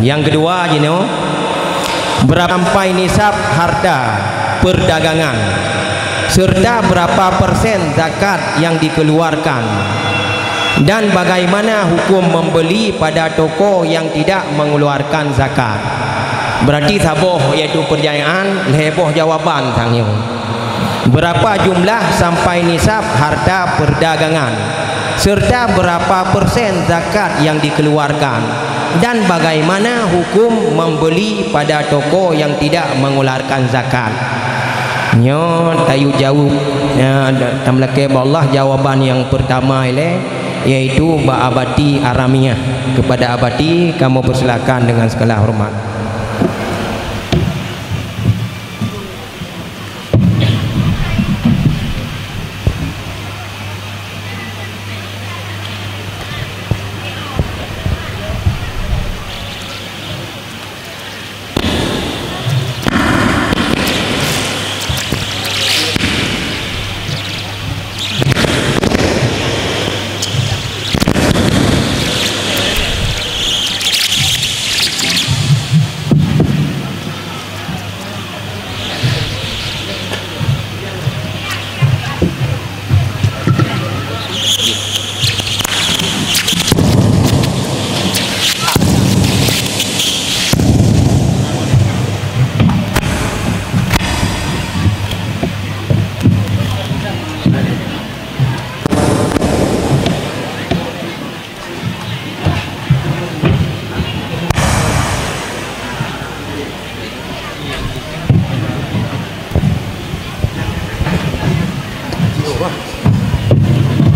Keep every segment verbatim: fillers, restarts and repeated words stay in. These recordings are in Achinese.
Nyang keudua jinoe, berapa sampai nisab harta perdagangan, serta berapa persen zakat yang dikeluarkan, dan bagaimana hukum membeli pada toko yang tidak mengeluarkan zakat. Berarti saboh, yaitu pertanyaan, lhèe boh jawaban tanyoe. Berapa jumlah sampai nisab harta perdagangan, serta berapa persen zakat yang dikeluarkan, dan bagaimana hukum membeli pada toko yang tidak mengeluarkan zakat? Nyoe tayue jaweueb, ya, tameulakèe bak Allah. Jawaban nyang peurtama ilèe, yaitu bak Abati Aramiah. Kepada Abati, kamoe persilakan dengan segala hormat.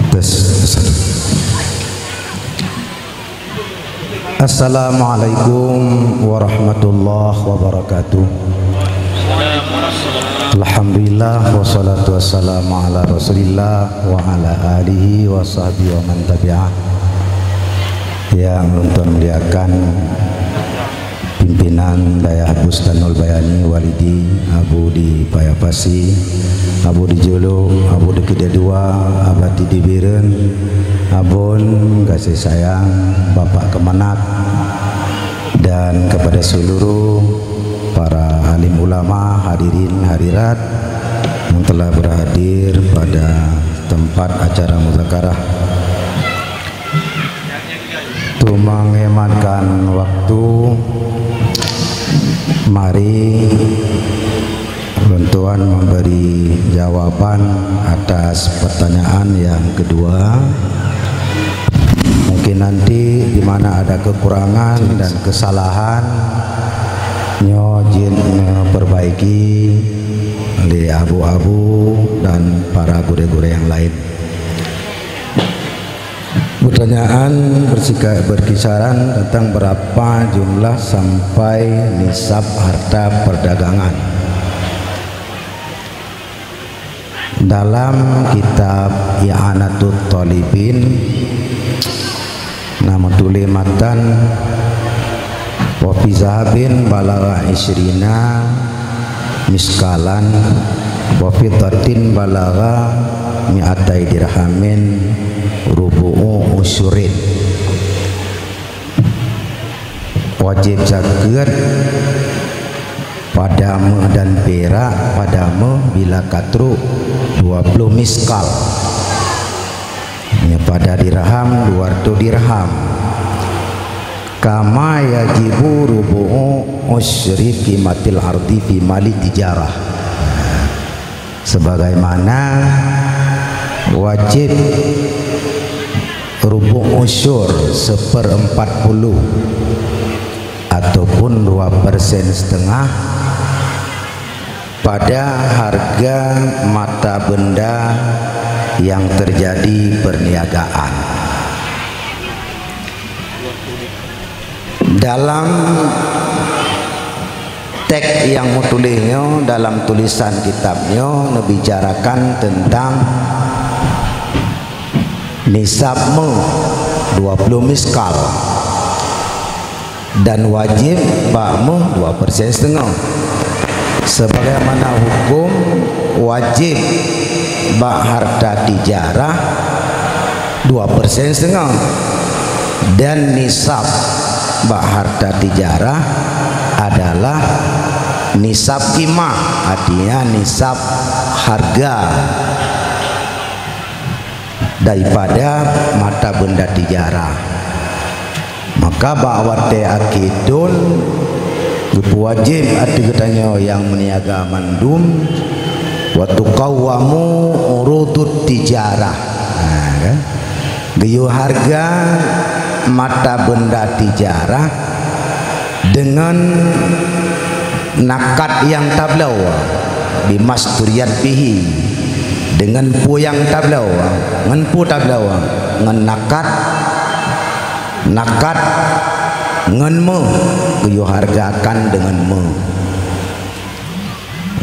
Tes, tes satu. Assalamualaikum warahmatullahi wabarakatuh. Alhamdulillah, wassalatu wassalamu ala Rasulillah wa ala alihi wa sahbihi wa man tabi'ah. Yang ulôn tuan muliakan, pimpinan Dayah Bustanul Bayani Walidi, Abu di Paya Pasi, Abu di Julu, Abu di Keudadua, Abati di Bireuen, Abon, gaséh sayang, Bapak Keumanat, dan kepada seluruh para alim ulama, hadirin hadirat yang telah berhadir pada tempat acara muzakarah. Untuk menghematkan waktu, mari ulôn tuan memberi jawaban atas pertanyaan yang kedua. Mungkin nanti di mana ada kekurangan dan kesalahan, nyoe jeuet neuperbaiki lé abu-abu dan para gurée-gurée nyang laén. Pertanyaan bersika-, berkisaran tentang berapa jumlah sampai nisab harta perdagangan. Dalam kitab I'anatut Thalibin, na meutuléh matan, "Wa fi zahabin balagha isyrina miskalan, wa fiddatin balagha mi'atai dirhamin, rubu'u usyrin." Wajéb zakeuet pada méuh dan pirak pada méuh bila ka trok dua ploh miskal. Nyoe pada dirham, dua reutôh dirham. Kama yajibu rubu'u usyri qimatil ardi fi mali tijarah. Sebagaimana wajéb rubu' usyur, seperempat puluh, ataupun dua persen setengah pada harga mata benda yang terjadi perniagaan. Dalam teks nyang meutuléh nyoe, dalam tulisan kitab nyoe, neubicarakan teuntang nisab méuh dua ploh miskal dan wajéb bak méuh dua persen siteungoh. Sebagaimana huköm, wajéb bak harta tijarah dua persen siteungoh, dan nisab Bak harta tijarah adalah nisab qimah, artinya nisab harga daripada mata benda tijarah. Maka bak watée akhé thon geupeuwajéb ateueh geutanyoe nyang meuniaga mandum, "Wa tuqawwamu urudut tijarah." Nah, kan? Geuyue harga mata benda tijarah deungon nakad nyang tabloe, "Bimasturiyat bihi", deungon peue nyang tabloe, ngon peue tabloe, ngon nakad, nakad ngon méuh, geuyue hargakan deungon méuh.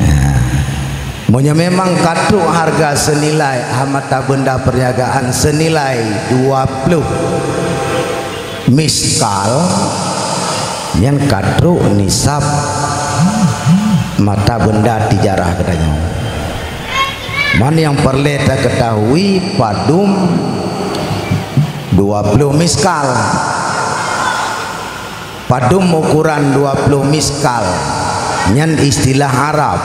Nah, meunyoe memang ka trok harga seunilai, ha, mata benda perniagaan seunilai dua ploh miskal, nyan ka trok nisab mata benda tijarah geutanyoe. Man nyang peureulée takeutahui padum dua ploh miskal. Padum ukuran dua ploh miskal, nyan istilah Arab.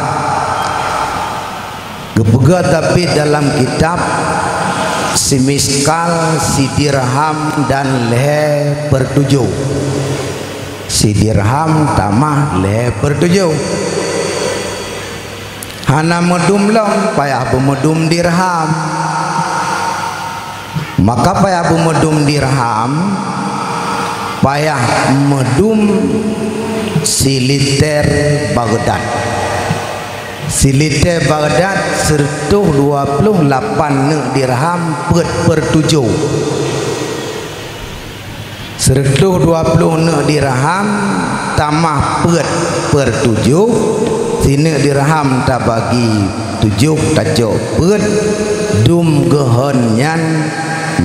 Geupeugah David dalam kitab, "Simiskal, sidirham dan lhée per tujoh." Sidirham tamah lhée per tujoh. Hana meudum lom, payah beumeudum dirham. Maka payah beumeudum dirham, payah meudum siliter Baghdad. Siliter Baghdad sireutôh dua ploh lapan neuk dirham peuet per tujoh. Sireutôh dua ploh neuk dirham tamah peuet per tujoh, sineuk dirham tabagi tujoh tacok peuet, dum geuhon nyan,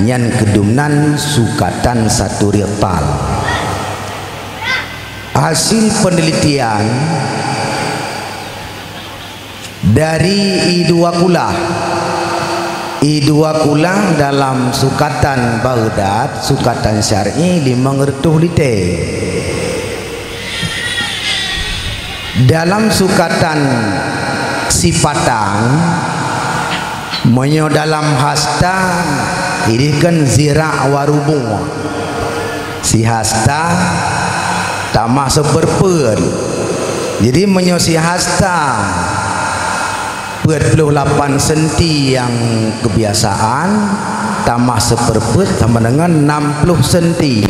nyan keudum nan sukatan satu rital. Hasil penelitian dari I dua Kulah. I dua Kulah dalam sukatan Baghdad, sukatan syar'i limong reutôh liter. Dalam sukatan sipatang, meunyoe dalam hasta, ideh kan zira' wa rubu'. Sihasta tamah seupeurpeuet. Jadi, meunyoe sihasta peuet ploh lapan senti nyang keubiasaan, tamah seupeurpeuet sama dengan nam ploh senti.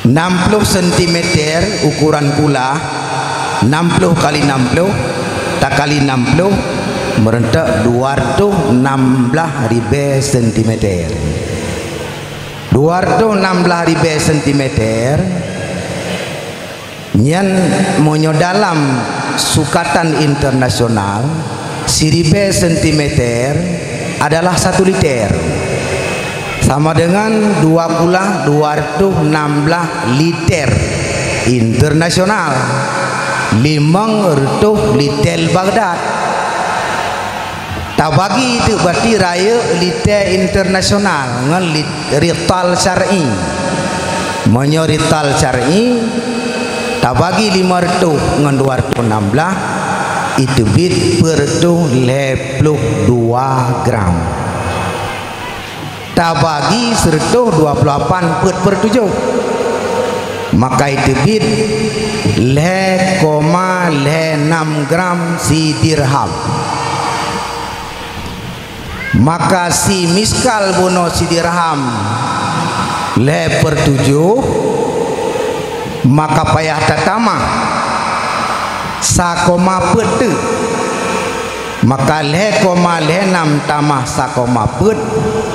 Nam ploh sentimeter ukuran kulah, nam ploh kali nam ploh, takali nam ploh, meureuntok dua reutôh nam blaih ribée sentimeter. Dua reutôh nam blaih ribée sentimeter, nyan meunyoe dalam sukatan internasional, siribée sentimeter adalah satu liter. Sama dengan dua kulah dua reutôh nam blaih liter internasional, limong reutôh liter Baghdad. Tabagi teuk berarti rayeuk liter internasional ngon lit-, rital syar'i. Meunyoe rital syar'i tabagi lima reutôh ngon dua reutôh nam blaih, iteubiet peuet reutôh lhée ploh dua gram. Tabagi sireutôh dua ploh lapan peuet per tujoh, maka iteubiet lhée koma lhée nam gram sidirham. Maka simiskal bunoe sidirham lhée per tujoh, maka payah tatamah sa koma peuet teuk. Maka lhée koma lhée nam tamah sa koma peuet,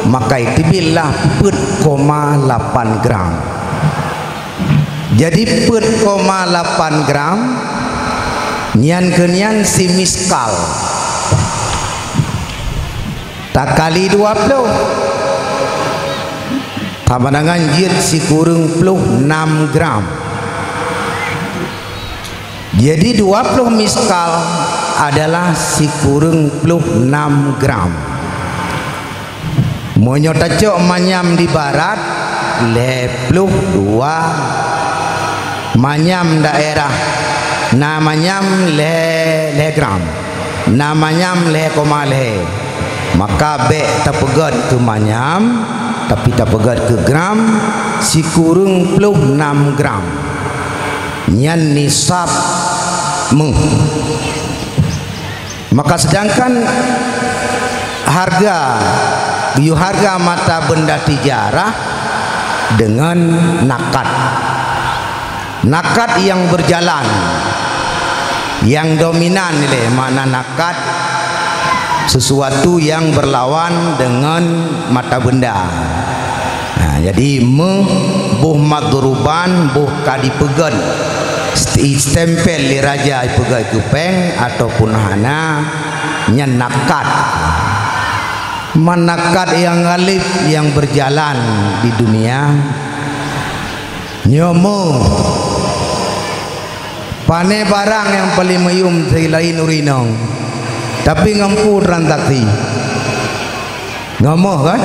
maka iteubiet lah peuet koma lapan gram. Jadi, peuet koma lapan gram nyan keuh nyan simiskal. Takali dua ploh, sama dengan jeuet sikureueng ploh nam gram. Jadi, dua ploh miskal adalah sikureueng ploh nam gram. Meunyoe tacok manyam di barat, lhèe ploh dua manyam daerah, na manyam lhèe, lhèe gram, na manyam lhèe koma lhèe. Maka bèk tapeugèt keu manyam, tapi tapeugèt keu gram, sikureueng ploh nam gram. Nyan nisab méuh. Maka sedangkan harga, yue harga mata benda tijarah dengan nakad. Nakad yang berjalan, yang dominan ilèe makna nakad, sesuatu yang berlawan dengan mata benda. Nah, jadi méuh boh madruban, boh ka dipeugèt, st-, stempel lé raja ipeugèt keu pèng ataupun hana, nyan nakad. Man nakad yang ghalib yang berjalan di dunia, nyoe méuh. Pané barang nyang paleng meuyuem selain ureueng inong, tapi ngon peue transaksi? Ngon méuh kan?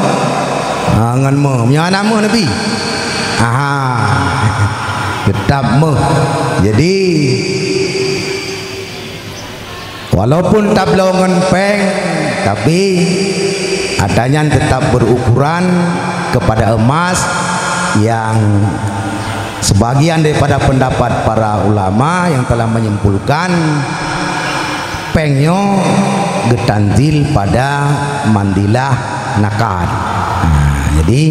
Ha, ngon méuh. Meunyoe hana méuh, Nabi? Aha. Teutap méuh. Jadi, walaupun tabloe ngon pèng, tapi atra nyan teutap berukuran kepada emas yang sebagian daripada pendapat para ulama yang telah menyimpulkan pèng nyoe geutanzil pada manzilah nakad. Nah, jadi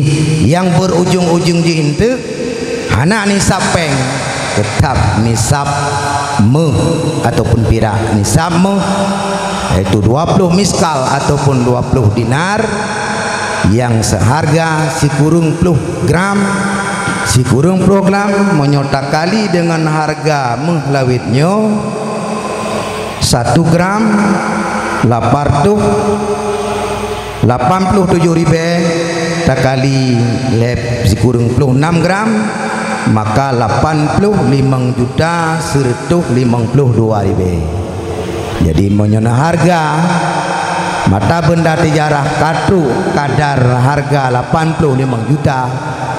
yang berujung-ujung jih eunteuk hana nisab pèng, teutap nisab méuh ataupun pirak. Nisab méuh yaitu dua ploh miskal ataupun dua ploh dinar yang seharga sikureueng ploh gram. Sikureueng ploh gram meunyoe takali deungon harga méuh lawét nyoe, satu gram lapan reutôh lapan ploh tujoh ribèe takali lhèe sikureueng ploh nam gram, maka lapan ploh limong juta sireutôh limong ploh dua ribèe. Jadi, meunyoe na harga mata benda tijarah ka trôk kadar harga lapan ploh limong juta,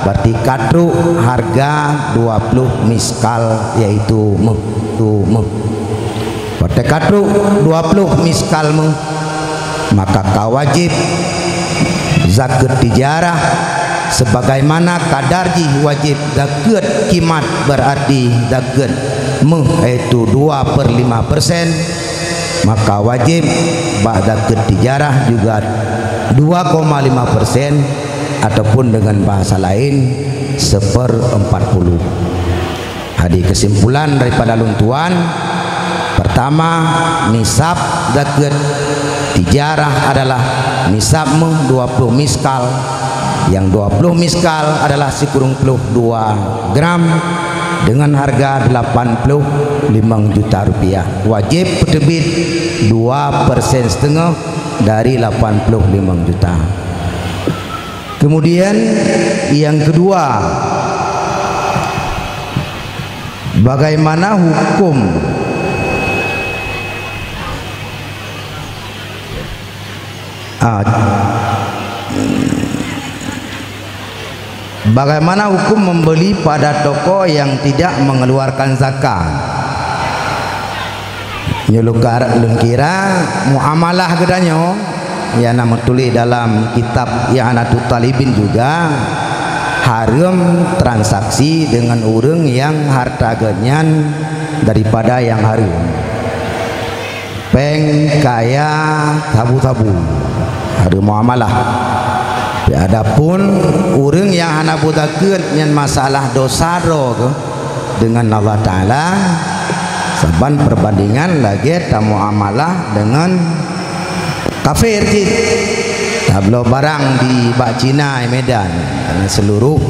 berarti ka trôk harga dua ploh miskal, yaitu méuh, tu méuh. Watèe ka trôk dua ploh miskal méuh, maka ka wajéb zakeuet tijarah sebagaimana kadar jih wajéb zakeuet kimat, berarti zakeuet méuh, yaitu dua per lima persen, maka wajéb bak zakeuet tijarah juga dua koma lima persen, ataupun dengan bahasa lain, seperempat puluh. Jadi, kesimpulan daripada lôn tuan, pertama, nisab zakeuet tijarah adalah nisab méuh dua ploh miskal, yang dua ploh miskal adalah sikureueng ploh dua gram dengan harga delapan ploh limong juta rupiah. Wajéb peuteubiet dua persen siteungoh dari lapan ploh limong juta. Kemudian, yang kedua, bagaimana hukum, ah, bagaimana hukum membeli pada toko yang tidak mengeluarkan zakat? Nyoe lôn ka-, lôn kira muamalah geutanyoe nyang na meutuléh dalam kitab I'anatut Talibin juga hareuem transaksi deungon ureuëng nyang hareuta geuhnyan daripada nyang hareuem. Péng, kaya, sabu-sabu, hareuem muamalah. Tapi adapun ureuëng nyang hana beuzakeuet nyan masalah dosa droe geuh, deungon Allah Taala, saban perbandingan lagée tamuamalah deungon kafir cit. Tabloe barang di bak Cina i Medan, karena seluruh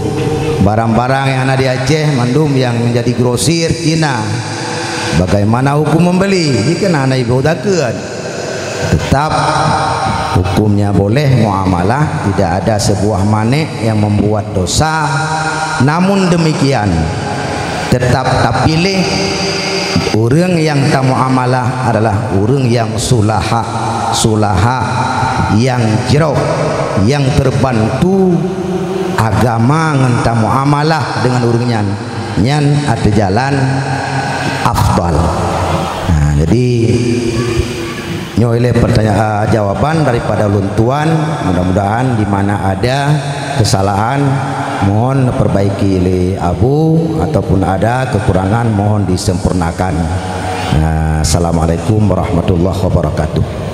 barang-barang yang ada di Aceh mandum yang menjadi grosir Cina. Bagaimana hukum membeli? Jika hana iboh zakeuet. Tetap hukumnya boleh muamalah, tidak ada sebuah manék yang membuat dosa. Namun demikian, tetap tapiléh ureuëng nyang tamuamalah adalah ureuëng nyang sulaha, sulaha nyang jroh, nyang terbantu agama ngon tamuamalah deungon ureuëng nyan, nyan ateueh jalan afdal. Nah, jadi nyoe lé pertanyaan, jawaban daripada ulôn tuan. Mudah-mudahan di mana ada kesalahan mohon perbaiki lé Abu, ataupun ada kekurangan mohon disempurnakan. Nah, assalamualaikum warahmatullahi wabarakatuh.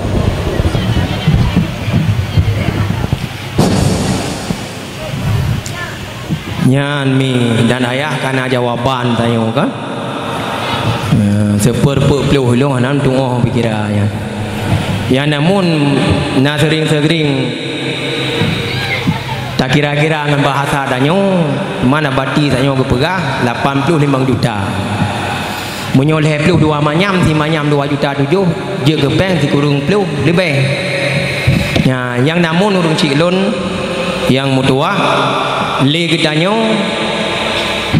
Nyan mi dan ayah kana jawaban tanyoe kan? Eh, seupeuet peuet ploh ilong hana tuoh pikira nyan. Ya namun na sering-sering takira-kira ngon bahasa tanyoe, mana bati tanyoe geupeugah lapan ploh limong juta. Meunyoe lhée ploh dua manyam, si manyam dua juta tujoh, jeuet keu péng sikureueng ploh leubeh. Nya, nyang namun ureuëng chik lôn nyang meutuwah, lé geutanyoe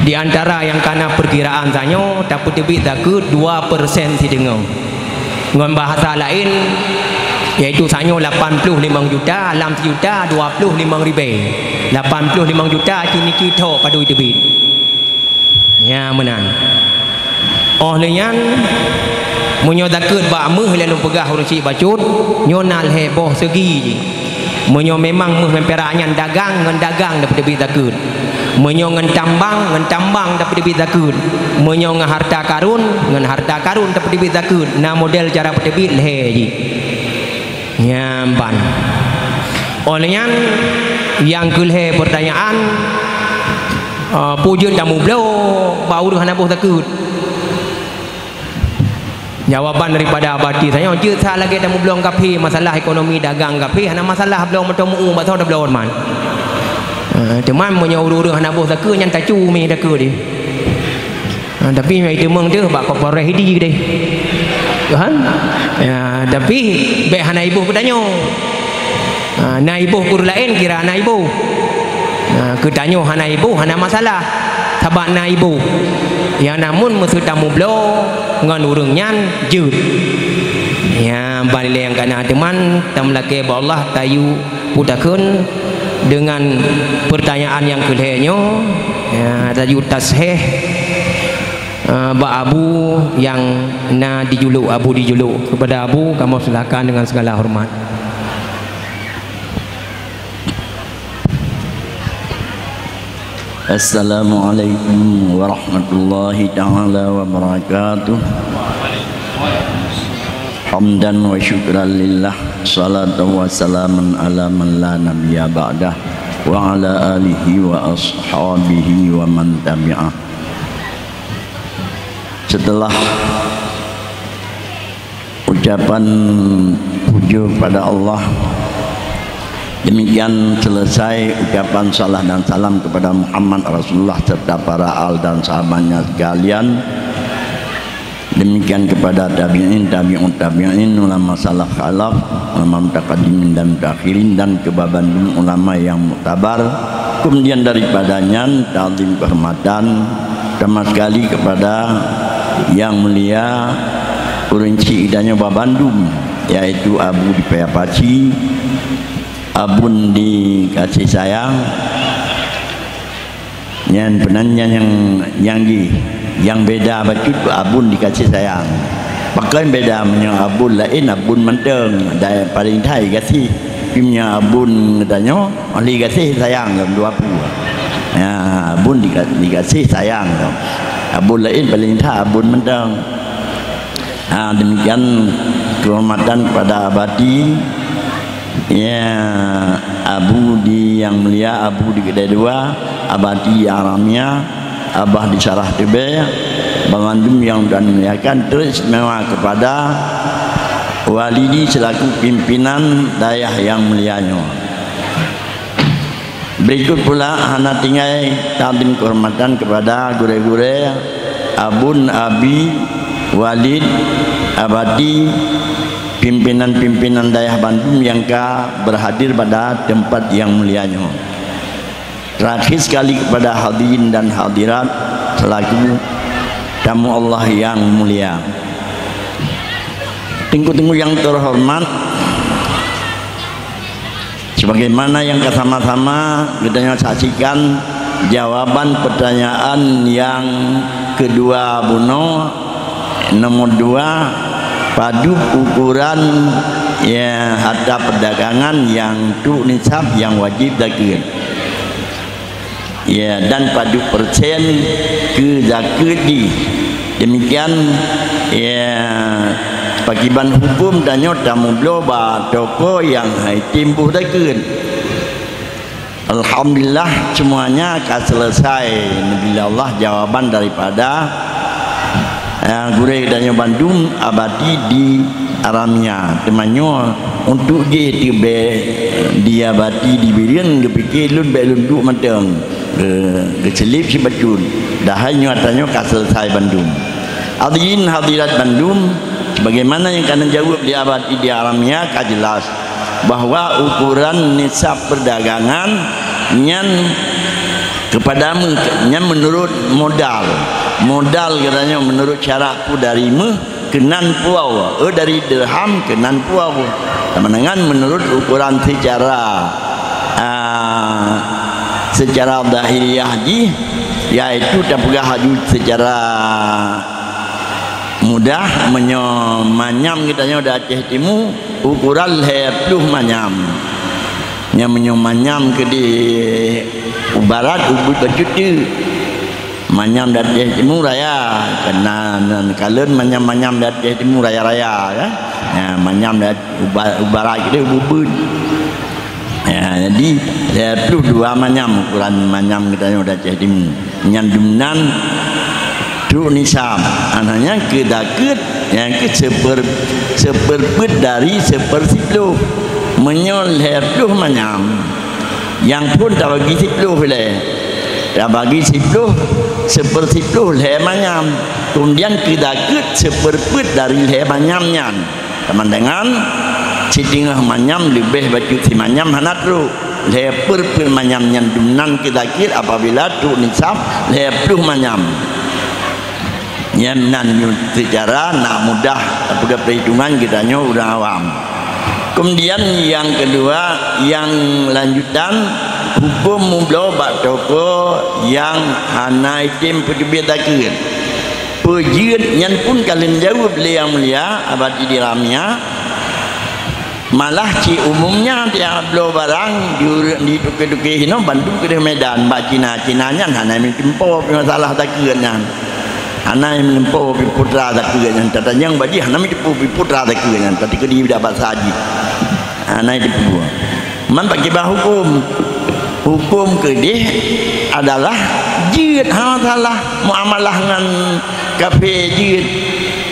di antara nyang kana peukiraan tanyoe tapeuteubiet zakeuet dua persen sideungoe. Ngon bahasa laén, yaitu tanyoe lapan ploh limong juta, lam sijuta dua ploh limong ribée. Lapan ploh limong juta ci niki tho padub teubiet. Nya meunan. Óh lheueh nyan, meunyoe zakeuet bak méuh lé lôn peugah ureuëng chik bacut, nyoe na lhée boh seugi jih. Meunyoe memang méuh ngon pirak nyan dagang ngon dagang tapeuteubiet zakeuet. Meunyoe ngon tambang ngon tambang tapeuteubiet zakeuet. Meunyoe ngon harta karun ngon harta karun tapeuteubiet zakeuet. Na model cara peuteubiet lhée jih. Nyan ban. Óh lheueh nyan, nyang keu lhée peurtanyaan, eh, peue jeuet tamubloe bak ureuëng hana boh zakeuet? Jawaban daripada abati tanyoe, jeuet sa lagée tamubloe kafé, masalah ekonomi dagang kafé, hana masalah bloe meuteumeu bak soe tabloe man. Eh, teuma meunyoe ureuëng-ureuëng hana boh zakeuet, nyan tacu mi zakeuet deh. Ha, tapi nyang iteumeung teuh bak Kapolres Idi deh. Kan? Ya, tapi bék hana iboh keu tanyoe. Ha, na iboh keu ureuëng laén kira na iboh. Ha, keu tanyoe hana iboh, hana masalah. Sabab na iboh. Nyang namun meuseuti tamubloe ngon ureuëng nyan jeuet. Ya, ban ilée nyang kana teuman, tameulakée bak Allah, tayue peue takheun deungon peurtanyaan nyang keu lhée nyoe, ya, tayue tashéh, eh, bak Abu nyang na dijuluk, Abu dijuluk. Keupada Abu, kamoe silahkan deungon sigala horeumat. Assalamualaikum warahmatullahi taala wabarakatuh. Hamdan wa syukran lillah, salatan wa salaman ala man la nabiyya ba'dah, wa ala alihi wa ashabihi wa man tabi'ah. Setelah ucapan puja kepada Allah, demikian selesai ucapan salah dan salam kepada Muhammad Rasulullah serta para al dan sahabatnya sekalian. Demikian kepada tabi'in, tabi'ut tabi'in, ulama salaf khalaf, ulama mutaqaddimin dan mutaakhirin, dan kepada bandum ulama yang muktabar. Kemudian daripada nyan, takzim kehormatan, sama sekali kepada yang mulia ureuëng chik geutanyoe bak bandum, yaitu Abu di Paya Paci, Abun di Kasih Sayang, nyan peunan nyan nyang, nyang jih, nyang beda bacut Abun di Kasih Sayang. Pakon beda, meunyoe Abun laén, Abun mantong, dan paléng that gaséh. Tapi meunyoe Abun geutanyoe, oh lé gaséh sayang lom dua peue. Ya, Abun di, di gaséh sayang lom. Abun laén paléng that Abun mantong. Ha, demikian kehormatan kepada Abati, ya, Abu di yang mulia, Abu di Kedai Dua, Abati Aramia, Abah di Sarah Tebée, banmandum yang Tuhan muliakan, teristimewa kepada Walidi selaku pimpinan dayah yang mulia nyoe. Berikut pula hana tinggai takzim kehormatan kepada gurée-gurée, Abun, Abi, Walid, Abati, pimpinan-pimpinan dayah bandum nyang ka berhadir pada tempat yang mulia nyoe. Terakhir sekali kepada hadirin dan hadirat selaku tamu Allah yang mulia. Teungku-teungku yang terhormat, Bagaimana nyang ka sama-sama geutanyoe saksikan jawaban pertanyaan nyang keudua bunoe, nomor dua, padub ukuran, ya, harta perdagangan nyang trok nisab nyang wajib zakeuet. Ya, dan padub persen keu zakeuet jih. Demikian, ya, pakiban huköm tanyoe tameubloe bak toko nyang hai tem boh zakeuet. Alhamdulillah, semuanya ka selesai. Bila Allah jawaban daripada, ya, gurée tanyoe bandum abati di Aramia. Teuma nyoe untuk jih teubée diabati di Bireuen, geupike lôn bék lôn duek mantong. Ge-, geucéleb sibacut. Dahai nyoe tanyoe ka selesai bandum. Hadirin hadirat bandum, sebagaimana nyang ka neujaweueb lé abati di Aramia ka jelas bahwa ukuran nisab perdagangan nyan kepada me-, nyan menurut modal. Modal geutanyoe menurut syarat peue dari méuh keunan puwoe, eh, dari dirham keunan puwoe. Sama dengan menurut ukuran secara, ah, secara zahiriah jih, yaitu tapeugah laju secara mudah, meunyoe manyam geutanyoe di Aceh Timu, ukuran lhée ploh manyam. Nyan meunyoe manyam keudeh u barat, ubit bacut teuk. Manyam di Aceh Timu raya, keunan kalon manyam-manyam di Aceh Timu raya-raya, ya. Ya, manyam di u ba-, u barat keudeh ubit. Ya, jadi, lhée ploh dua manyam ukuran manyam geutanyoe di Aceh Timu. Nyan dumnan trok nisab. Hana nyan keu zakeuet, nyan keu seper-, seperpeuet dari sepersiploh. Meunyoe lhée ploh manyam, nyang phon tabagi siploh ilée. Tabagi siploh, sepersiploh lhée manyam. Keumudian keu zakeuet seperpeuet dari lhée manyam nyan. Sama dengan siteungoh manyam leubeh bacut simanyam hana trok. Lhée perpeuet manyam nyan dumnan keu zakeuet apabila trok nisab lhée ploh manyam. Nyan nan nyoe seucara nak mudah tapeugah peuhitungan geutanyoe ureuëng awam. Keumudian nyang keudua, nyang lanjutan, huköm meubloe bak toko nyang hana item peuteubiet zakeuet. Peue jeuet nyan pun ka lheueh jaweueb lé Yang Mulia Abati di Ramia. Malah cit umumnya tiep bloe barang di ureuëng di tuke-tuke hinoe bandum keudeh Medan bak Cina. Cina nyan hana meuteumpo pih masalah zakeuet nyan. Hana meuteumpo pih putra zakeuet nyan. Tatanyong bak jih hana meuteumpo pih putra zakeuet nyan. Tapi keudeh dak basa jih. Hana meuteumpo. Man pakriban huköm? Huköm keudeh adalah jeuet, hana masalah muamalah ngon kafé jeuet.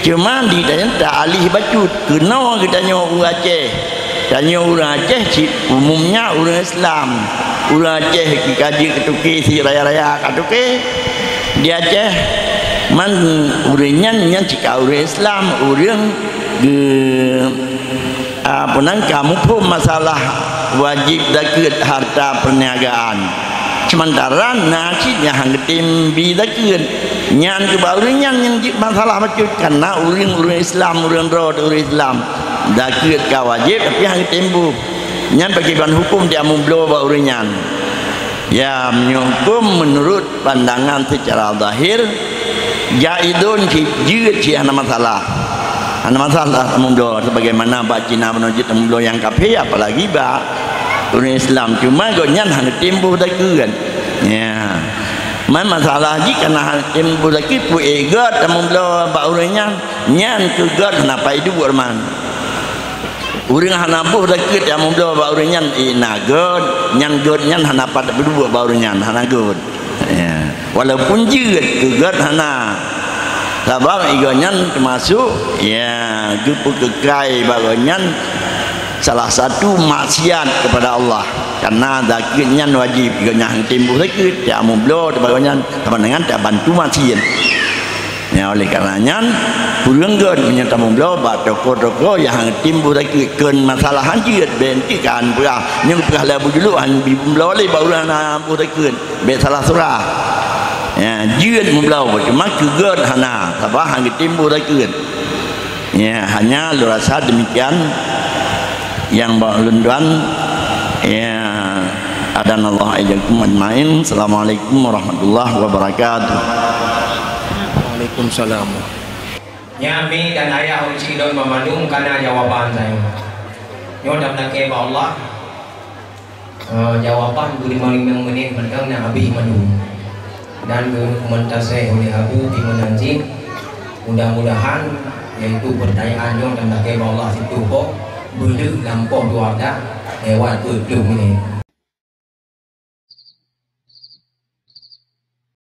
Cuma di tanyoe ta alih bacut. Keunoe geutanyoe ureuëng Aceh. Tanyoe ureuëng Aceh cit umumnya ureuëng Islam. Ureuëng Aceh ka jeuet keu tuke, si raya-raya ka tuke. Di Aceh, man ureuëng nyan, nyan cit ka ureuëng Islam, ureuëng geu-, ah, peue nan ka muphom masalah wajéb zakeuet harta perniagaan. Seumantara na cit nyang han geutem bi zakeuet. Nyan keuh bak ureuëng nyan nyang jeuet masalah bacut, kareuna ureuëng-ureuëng Islam, ureuëng droe ureuëng Islam. Zakeuet ka wajéb, tapi han geutem boh. Nyan pakriban huköm tameubloe bak ureuëng nyan? Ya, meunyoe huköm meunurot pandangan seucara zahir, jaizun cit, jeuet cit, hana masalah. Hana masalah tameubloe, sebagaimana bak Cina bunoe jeuet tameubloe nyang kafé, apalagi bak ureuëng Islam. Cuma gobnyan han geutem boh zakeuet. Ya. Man masalah jih kareuna han geutem boh zakeuet, peue ék gét tameubloe bak ureuëng nyan, nyan keuh gét hana pat duek man. Ureuëng hana boh zakeuet nyang meubloe bak ureuëng nyan, eh, na gét, nyan gét nyan hana pat peuduek bak ureuëng nyan, hana gét. Ya. Walaupun jeuet, keu gét hana. Sabab gobnyan teumasok, ya, geupeukeukai bak gobnyan salah satu maksiat keupada Allah. Kareuna zakeuet nyan wajéb, gobnyan han geutem boh zakeuet, nyang meubloe bak gobnyan, sama dengan tabantu maksiat. Ya, oleh karena nyan, kureueng gét meunyoe tameubloe bak toko-toko nyang han geutem boh zakeuet, kheun masalah han jeuet, bék enteuk ka han peugah. Nyoe peugah lé Abu Juluk han bi meubloe lé bak ureuëng hana boh zakeuet, bék salah surah. Ya, jeuet meubloe, cuma keu gét hana, sabab han geutem boh zakeuet. Ya, hanya lôn rasa demikian nyang bak lôn tuan. Ya, adanallah iyyakum ajmain. Assalamualaikum warahmatullahi wabarakatuh. Waalaikumsalam. Nyan mi dan ayah Uci Don Mamandum kana jawaban saya. Nyoe dah lakée bak Allah. Eh, jawaban dua puluh lima menit mantong na habéh mandum. Dan geukomentasi oleh Abu di Menanjik. Mudah-mudahan yaitu pertanyaan nyoe dan lakée bak Allah situ ho beuleuek lampôh dua dah lewat dua puluh menit.